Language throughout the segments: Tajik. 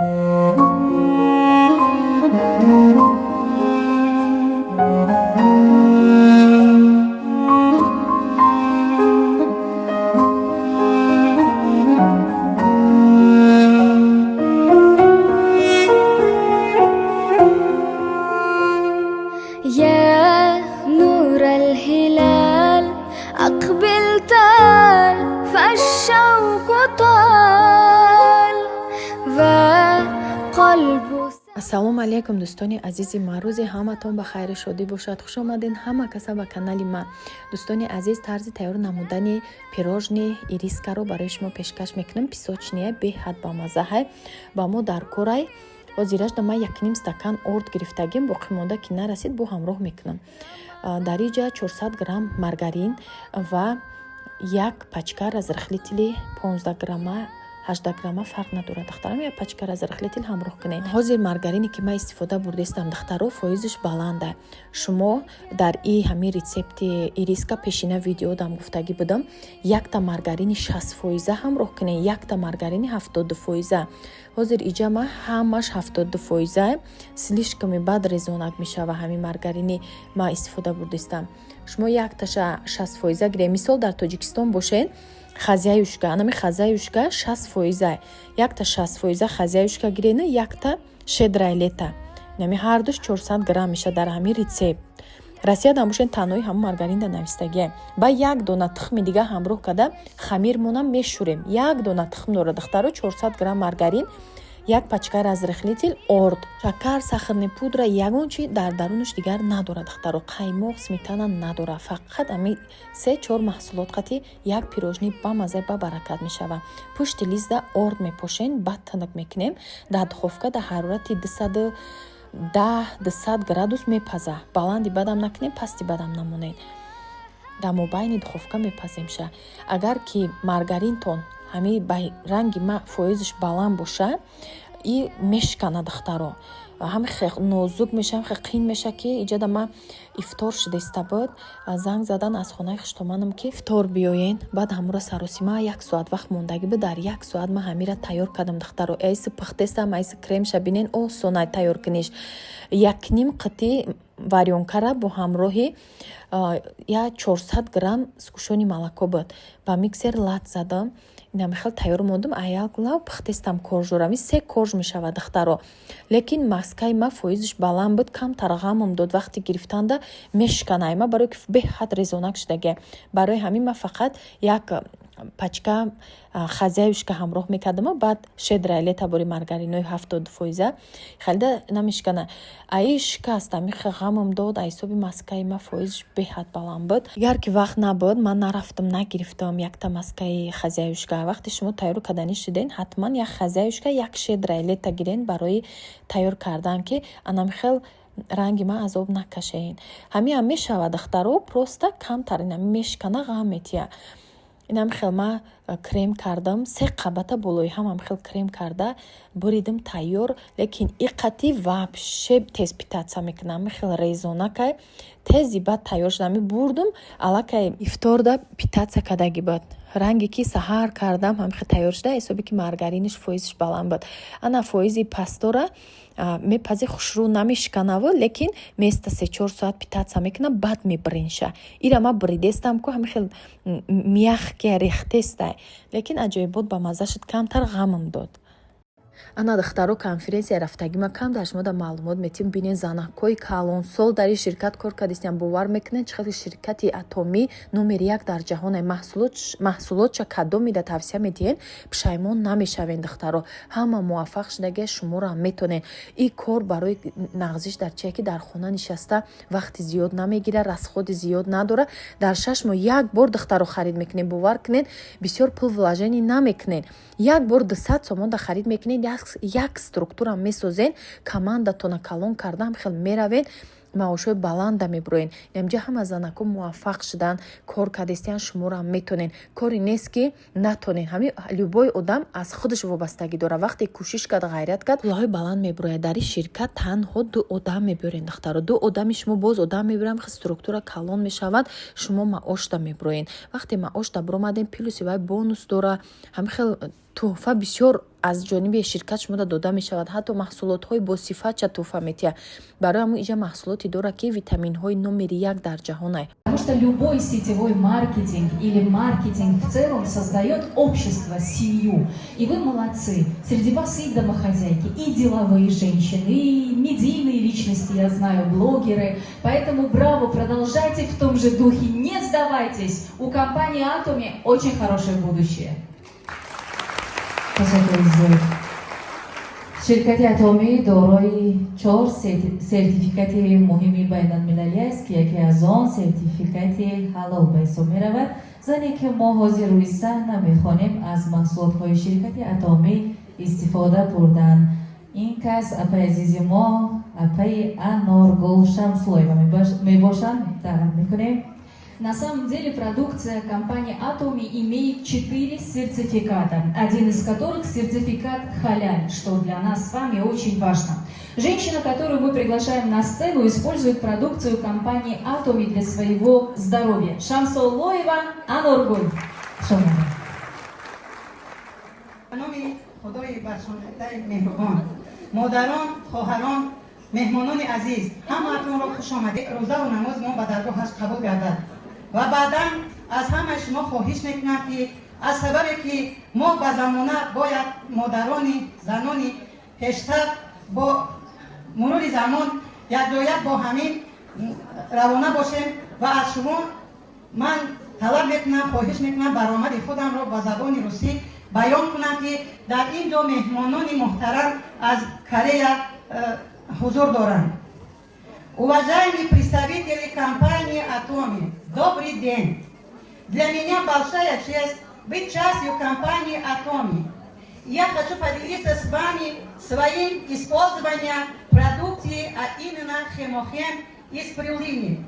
يا نور الهلال أقبل تعال، فالشوق طال وقلب Ассалому алайкум, дӯстони азизи ман! Рӯзи ҳаматон ба хайру шодӣ бошад. Хуш омадед ҳама каса ба канали ман. Дӯстони азиз, тарзи тайёр намудани пирожни ирискаро барои шумо пешкаш мекунам. Песочный я беҳад бамаззаҳай. Ба мо дар корай ҳозирашда ман 1,5 стакан орд гирифтагим, боқимонда ки нарасид, бо ҳамроҳ мекунам. Дар иҷа 400 грамм маргарин ва як пачка разрыхлители 15 грамма, 18 грамма, фарқ надорад, духтарам, як пачка разрыхлитель ҳамроҳ кунед. Ҳозир маргарине ки ман истифода бурдистам, духтаро, фоизиш баланда. Шумо дар и ҳамин рецепти ириска пешина видеодам гуфтагӣ будам: якта маргарини 60 фоиза ҳамроҳ кунед, якта маргарини 72 фоиза. Ҳозир иҷа ман ҳамаш 72 фоиза, слишком и бад резонак мешава. Ҳамин маргарини ман истифода бурдистам, шумо якташа 60 фоиза гиред. Мисол, дар Тоҷикистон бошед, «Хозяюшка», анами «Хозяюшка» 60 фоиза, якта 60 фоиза «Хозяюшка» гирена, якта «Щедрое лето». Нами ҳардуш 400 грамм меша. Дар ҳамин рецепт Россиядам бошед, танҳои ҳамон маргаринда навистагия. Ба як дона тухми дига ҳамроҳ карда, хамирмонам мешӯрем. Як дона тухм дорад, духтаро, 400 грамм маргарин, як пачка разрыхлитель, орд, шакар, сахарный пудра, ягон чи дар дарунаш дигар надорад, духтаро. Қаймоқ, сметана надорад, фақат ами се чор маҳсулот қати як пирожни бамаза, ба баракат мешавад. Пушти лист да орд мепошем, баъд тинук мекунем. Дар духовка дар ҳарорати 210, 200 градус мепаза. Баланди бадам накунем, пасти бадам намонед, дар мобайни духовка мепаземша. Агар ки маргаринтон ҳами ба ранги ма фоизаш баланд боша, и мешкана, духтаро, ҳами нозук меша, ҳами қин меша, ки иҷода ма ифтор шудеста буд. Занг задан аз хонаи хуштоманам, ки ифтор биёен. Баъд ҳамура саросима, як соат вақт мондагӣ буд. Дар як соат ма ҳамира тайёр кардам, духтаро. Айси пухтестам, айси кремша бинен, осонай тайёр куниш. 1,5 қитӣ варёнка ра бо ҳамроҳи я 400 грамм сгущённый молоко буд, ба миксер лат задам, инами хел тайёр мондум. Аялав пухтестам коржорами, се корж мешавад, духтаро. Лекин маскаи ма фоизиш баланд буд, камтар ғамам дод. Вақти гирифтанда мешканай ма, барое ки беҳад резонак шудагия. Барои ҳамин ма фақат як пачка «Хозяюшка» ҳамроҳ мекардаму баъд «Щедрое лето» бори маргаринои 70 фоиза халида намешкана. Аи шикаст, амихе ғамам дод. Ҳисоби маскаи ма фоизиш беҳад баланд буд. Агар ки вақт набуд, ман нарафтам, нагирифтам якта маскаи «Хозяюшка». Вақте шумо тайёр карданӣ шуден, ҳатман як «Хозяюшка», як «Щедрое лето» гирен барои тайёр кардан, ки анамихел ранги ман азоб накашен. Ҳамиам мешавад, духтаро, просто камтар инами мешкана, ғам метиҳад. Инам хел ма крем кардам, се қабата болои ҳамам хел крем карда буридим, тайёр. Лекин иқати вообще тез питаться мекунам, хел резонакай, тези баъд тайёр шудам. Бурдум, аллакай ифторда питаться кардагӣ буд. Ранге ки саҳар кардам, ҳамихел тайёр шуда, ҳисоби ки маргариниш фоизиш баланд буд. Ана фоизи пастора мепази, хушрӯ намешиканаву, лекин места 3-4 соат питаться мекуна, баъд мебиринша. Ира ма бридестам ку, ҳамихел мягкий рехтестай, лекин аҷоибот ба мазза шуд, камтар ғамам дод. Ана, духтаро, конференсия рафтагима кам дар шумо да маълумот метим. Бинен, занакҳои калонсол дар ин ширкат кор кардистиям. Бовар мекунед, чӣ қадр ширкати атомӣ номери як дар ҷаҳоне. Маҳсулотша кадомида тавсия медиҳен, пушаймон намешавен, духтаро. Ҳама муваффақ шудагия, шуморо метонед. Ин кор барои нағзиш дар чие, ки дар хона нишаста вақти зиёд намегирад, расход и зиёд надорад. Дар 6 моҳ як бор, духтаро, харид мекунед. Бовар кунед, бисёр пул вложение намекунед. Як бор 200 сомон да харид мекунед, як структура месозен, командатона калон карда, хел меравед, маошҳои баланда мебуроен. Инамҷа ҳама занако муваффақ шудан, кор кардистиян, шуморо метонен. Коре нест, ки натонен. Ҳами любой одам аз худаш вобастагӣ дорад. Вақте кӯшиш кард, ғайрат кард, пулҳои баланд мебурояд. Дар ин ширкат танҳо ду одам мебиёрен, духтаро. Ду одами шумо, боз одам мебирам, структура калон мешавад, шумо маошда мебуроен. Вақте маошда буромадем, плюс и вай бонус дора, ҳами хел. Тӯҳфа бисёр аз ҷониби ширкат шумода дода мешавад, ҳатто маҳсулотҳои босифатша тӯҳфа метиҳад. Барои ҳамун иҷа маҳсулоте дорад, ки витаминҳои номери як дар ҷаҳонай. Потому что любой сетевой маркетинг или маркетинг в целом создает общество, семью. И вы молодцы. Среди вас и домохозяйки, и деловые женщины, и медийные личности, я знаю, блогеры. Поэтому браво, продолжайте в том же духе, не сдавайтесь. У компании Атоми очень хорошее будущее. Ташаккури зиёд. Ширкати Атомӣ дорои чор сертификати муҳими байналмилалӣ аст, ки яке аз он сертификати ҳалол ба ҳисоб меравад. Зане, ки мо ҳозир рӯи саҳна мехонем, аз маҳсулотҳои ширкати Атомӣ истифода бурданд. Ин кас апаи азизи мо, апаи Аноргул Шамсулоева мебошанд. Даъват мекунем. На самом деле продукция компании Atomy имеет четыре сертификата, один из которых сертификат халяль, что для нас с вами очень важно. Женщина, которую мы приглашаем на сцену, использует продукцию компании Atomy для своего здоровья. Шамсулоева Аноргуль. Хуш омадед. Ба номи Худои бахшондаи меҳрубон. Модарон, хоҳарон, меҳмонони азиз, ҳамаатонро хуш омадед. Рӯзаву намоз мо ба даргоҳаш қабул гардад. Ва баъдан аз ҳамаи шумо хоҳиш мекунам, ки аз сабабе ки мо ба замона бояд модарони занони пештар бо мурури замон якҷоя бо ҳамин равона бошем ва аз шумо ман талаб мекунам, хоҳиш мекунам, баромади худамро ба забони русӣ баён кунам, ки дар ин ҷо меҳмонони муҳтарам аз Корея ҳузур доранд. Уважаемые представители компании «Атоми», добрый день! Для меня большая честь быть частью компании «Атоми». Я хочу поделиться с вами своим использованием продукции, а именно «Хемохим» и спирулины.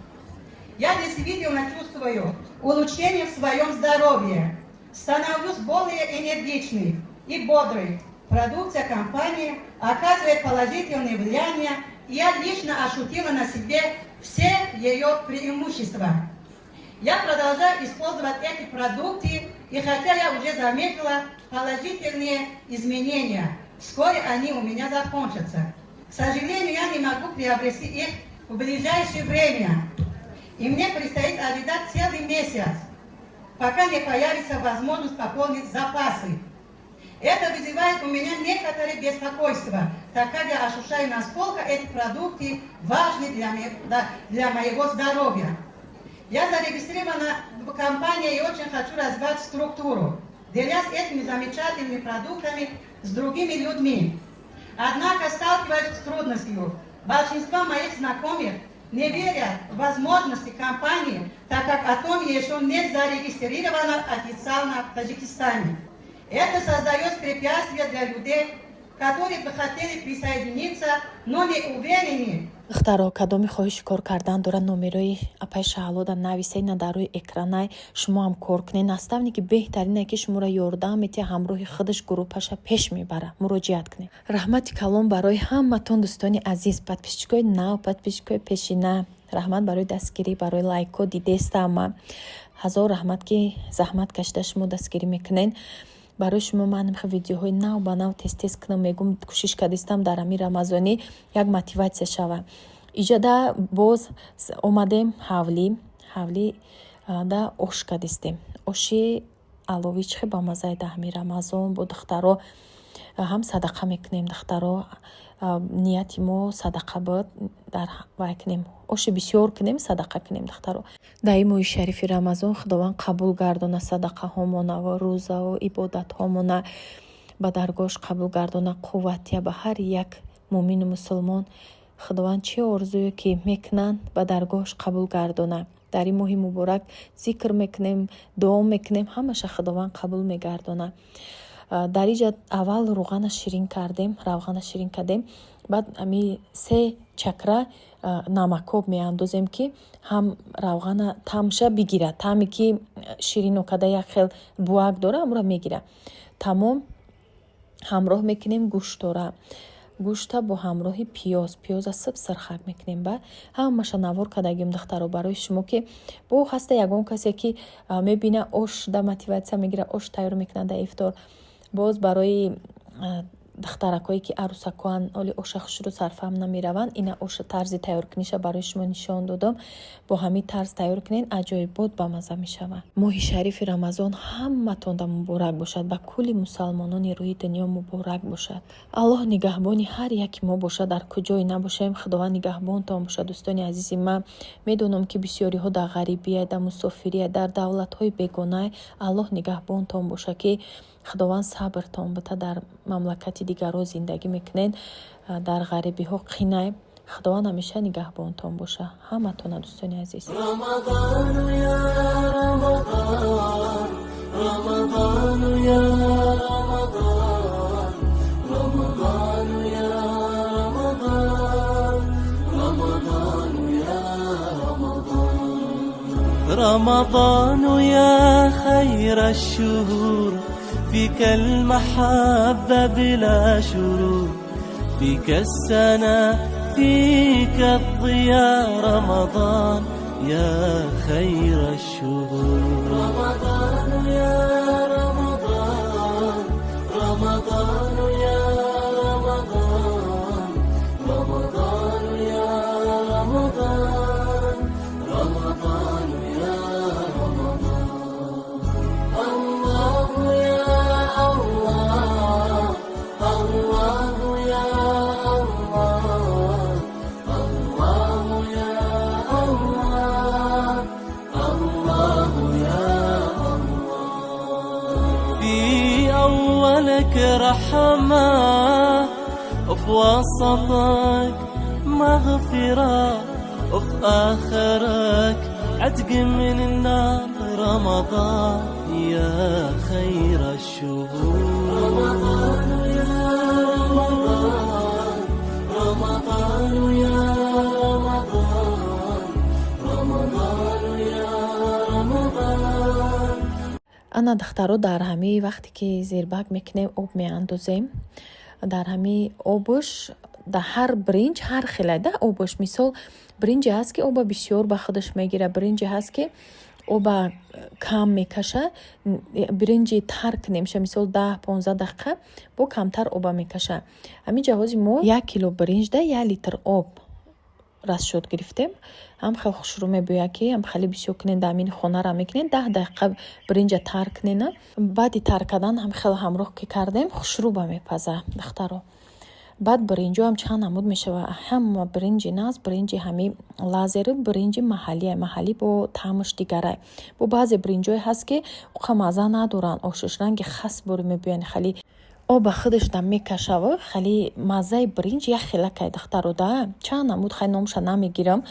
Я действительно чувствую улучшение в своем здоровье, становлюсь более энергичной и бодрой. Продукция компании оказывает положительное влияние, и я лично ощутила на себе все ее преимущества. Я продолжаю использовать эти продукты, и хотя я уже заметила положительные изменения, вскоре они у меня закончатся. К сожалению, я не могу приобрести их в ближайшее время. И мне предстоит ожидать целый месяц, пока не появится возможность пополнить запасы. Это вызывает у меня некоторое беспокойство, так как я ощущаю, насколько эти продукты важны для моего здоровья. Я зарегистрирована в компании и очень хочу развивать структуру, делясь этими замечательными продуктами с другими людьми. Однако сталкиваюсь с трудностью. Большинство моих знакомых не верят в возможности компании, так как Атоми еще не зарегистрирована официально в Таджикистане. Это создает препятствия для людей, которые бы хотели присоединиться, но не уверены. Духтаро, кадоми хоҳиши кор кардан дорад, номерои апаи Шаҳлода нависед на дар рӯи экранай. Шумо ҳам кор кунед. Наставники беҳтарине, ки шуморо ёрдам метиҳад, ҳамроҳи худаш группаша пеш мебарад. Муроҷиат кунед. Раҳмати калон барои ҳаматон, дӯстони азиз, подписчикои нав, подписчикои пешина. Раҳмат барои дастгирӣ, барои лайкҳо. Дидестама, ҳазор раҳмат, ки заҳмат кашида шумо дастгирӣ мекунед. Барои шумо ман видеоҳои нав ба нав тез тез кунам мегум, кӯшиш кардистам, дар ҳамин рамазонӣ як мотиватсия шава. Иҷода боз омадем ҳавлӣ. Ҳавлӣ да ош кардистем, оши аловӣ. Чӣ хел бамаззае дар ҳамин Рамазон. Бо духтаро ҳам садақа мекунем. Духтаро, нияти мо садақа буд, дар вай кунем, оши бисёр кунем, садақа кунем. Духтаро, дар ин моҳи шарифи Рамазон Худованд қабул гардона садақаҳомонаву рӯзаву ибодатҳомона, ба даргоҳаш қабул гардона, қувватия ба ҳар як муъмину мусулмон. Худованд чӣ орзуе ки мекунанд, ба даргоҳаш қабул гардона. Дар ин моҳи муборак зикр мекунем, дуо мекунем, ҳамаша Худованд қабул мегардона. Дар инҷа аввал рӯғана ширин кардем, равғана ширин кардем, баъд ами се чакра намакоб меандозем, ки ҳам равғана таъмша бигирад, таъме ки ширину када як хел бӯак дора, амро мегирад. Тамом, ҳамроҳ мекунем гӯштора. Гӯшта бо ҳамроҳи пиёз, пиёза сиб сирхак мекунем. Баъд ҳамаша навор кардагим, духтаро, барои шумо, ки бо ҳаста ягон касе, ки мебина, ош да мотиватсия мегирад, ош тайёр мекунад дар ифтор. Боз барои духтаракое, ки арӯсакоанд, оли оша хушрӯ сарфаҳм намераванд, ина оша тарзи тайёркуниша барои шумо нишон додам. Бо ҳамин тарз тайёр кунед, аҷоибот бамазза мешавад. Моҳи шарифи Рамазон ҳаматонда муборак бошад, ба кулли мусалмонони рӯи дунё муборак бошад. Аллоҳ нигаҳбони ҳар яки мо бошад, дар куҷое набошем, Худованд нигаҳбонтон бошад. Дӯстони азизи ман, медонам, ки бисёриҳо дар ғарибия, дар мусофирия, дар давлатҳои бегона. Аллоҳ нигаҳбонтон бошад, ки Худованд сабртон бита. Дар мамлакати дигарҳо зиндагӣ мекунед, дар ғарибиҳо қинай. Худованд ҳамеша нигаҳбонтон боша ҳаматона, дӯстони азиз. رمضان يا رمضان، رمضان يا رمضان، رمضان يا رمضان، رمضان يا رمضان، رمضان يا خير الشهور، فيك المحبة بلا شرور، فيك السنة، فيك الضياء، رمضان يا خير الشهور. رمضان يا رمضان، رمضان يا رمضان، رمضان يا رمضان، رمضان يا رمضان. الله يا الله، الله يا الله، الله يا الله، الله يا الله. في أولك رحمة، وفي وسطك مغفرة، وفي آخرك عتق من النار، رمضان يا خير الشهور. رمضان يا رمضان، رمضان يا رمضان، رمضان يا رمضان. Ана, духтаро, дар ҳамаи вақте ки зирбак мекунем, об меандозем. Дар ҳамаи обуш, дар ҳар биринҷ ҳар хелай да обуш. Мисол, биринҷе ҳаст, ки оба бисёр ба худаш мегирад, биринҷе ҳаст, ки оба кам мекашад. Биринҷи тар кунемша, мисол, 10-15 дақиқа бо камтар оба мекашад. Ҳамин ҷаҳози мо 1 кило биринҷда 1 литр об расчёт гирифтем. Ҳам хел хушрӯ мебояд, ки ҳам хеле бисёр кунед, дар ҳамин хонара мекунед, 10 дақиқа биринҷа тар кунена. Баъди тар кардан ҳам хел ҳамроҳ ки кардем, хушрӯ ба мепазад, духтаро. Баъд биринҷоам чанд намуд мешавад. Ҳама биринҷи нағз биринҷи ҳами лазери, биринҷи маҳаллие. Маҳаллӣ бо таъмаш дигарай. Бо баъзе биринҷое ҳаст, ки уқа мазза надоранд, ошуш ранги хас боре мебоянд, хеле оба худаш да мекашаву хеле маззаи биринҷ як хелакай, духтаро. Да чанд намуд, хай, номша намегирам,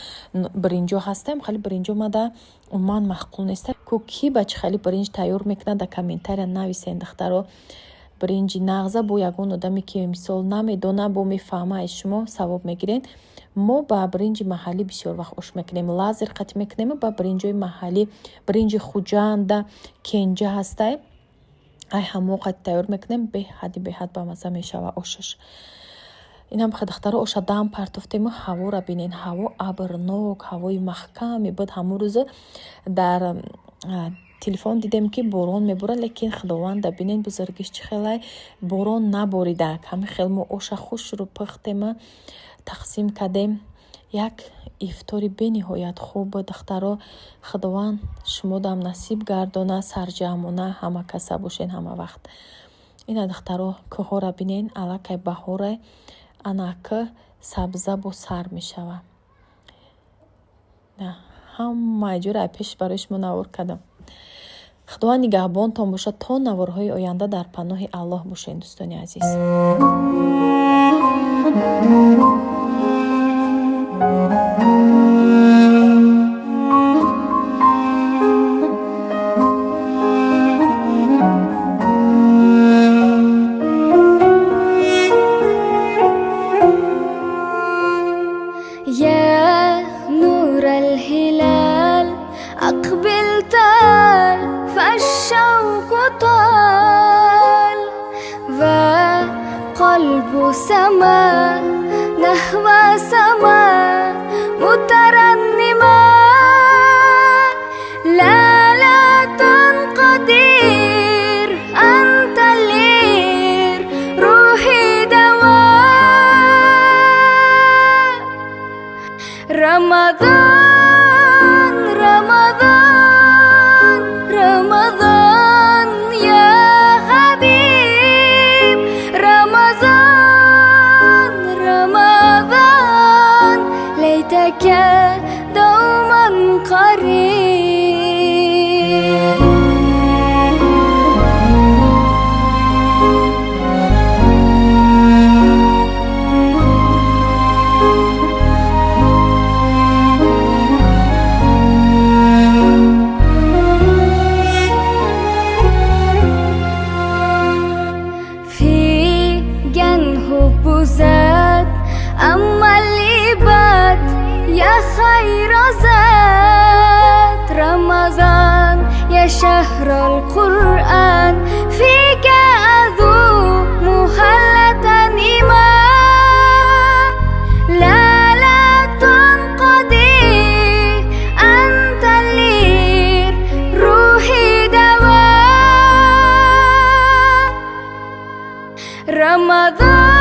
биринҷо ҳастем. Хеле биринҷо мада умуман маъқул неста. Ку ки ба чӣ хеле биринҷ тайёр мекунад, дар комментария нависен, духтаро. Биринҷи нағза бо ягон одаме, ки мисол намедона, бо мефаҳма, аз шумо савоб мегиред. Мо ба биринҷи маҳаллӣ бисёр вақт ош мекунем, лазер қатӣ мекунему ба биринҷои маҳаллӣ, биринҷи Хуҷанда, Кенҷа ҳастай, ай ҳамо қати тайёр мекунем, беҳади беҳад бамазза мешава ошаш. Инам духтаро, оша дам партофтему ҳавора бинен, ҳаво абрнок, ҳавои маҳкаме буд. Ҳамон рӯза дар телефон дидем, ки борон меборад, лекин Худованда бинен, бузургиш чӣ хелай, борон наборидак. Ҳамин хел мо оша хушрӯ пухтема, тақсим кардем. Як ифтори бениҳоят хуб буд, духтаро. Худованд шумодам насиб гардона, сарҷамъона ҳама каса бошен ҳама вақт. Ина, духтаро, кӯҳҳоро бинен, аллакай баҳоре, ана кӯҳ сабза бо сар мешавад. Ҳамаи ҷоро пеш барои шумо навор кардам. Худованд нигаҳбонтон бошад. То наворҳои оянда дар паноҳи Аллоҳ бошед, дӯстони азиз. يا نور الهلال أقبل تعال، فالشوق طال، وقلب سما نحو سما مترنما. لا لا تنقدر أنت لي. رمضان رمضان رمضان يا حبيب رمضان رمضان ليتك دوما قريب. في جنه زاد أما اللي بات يا خير زاد. رمضان يا شهر القرآن، فيك أذوق مهلة إيمان. لا لا تنقضي، أنت اللير روحي دواء. رمضان.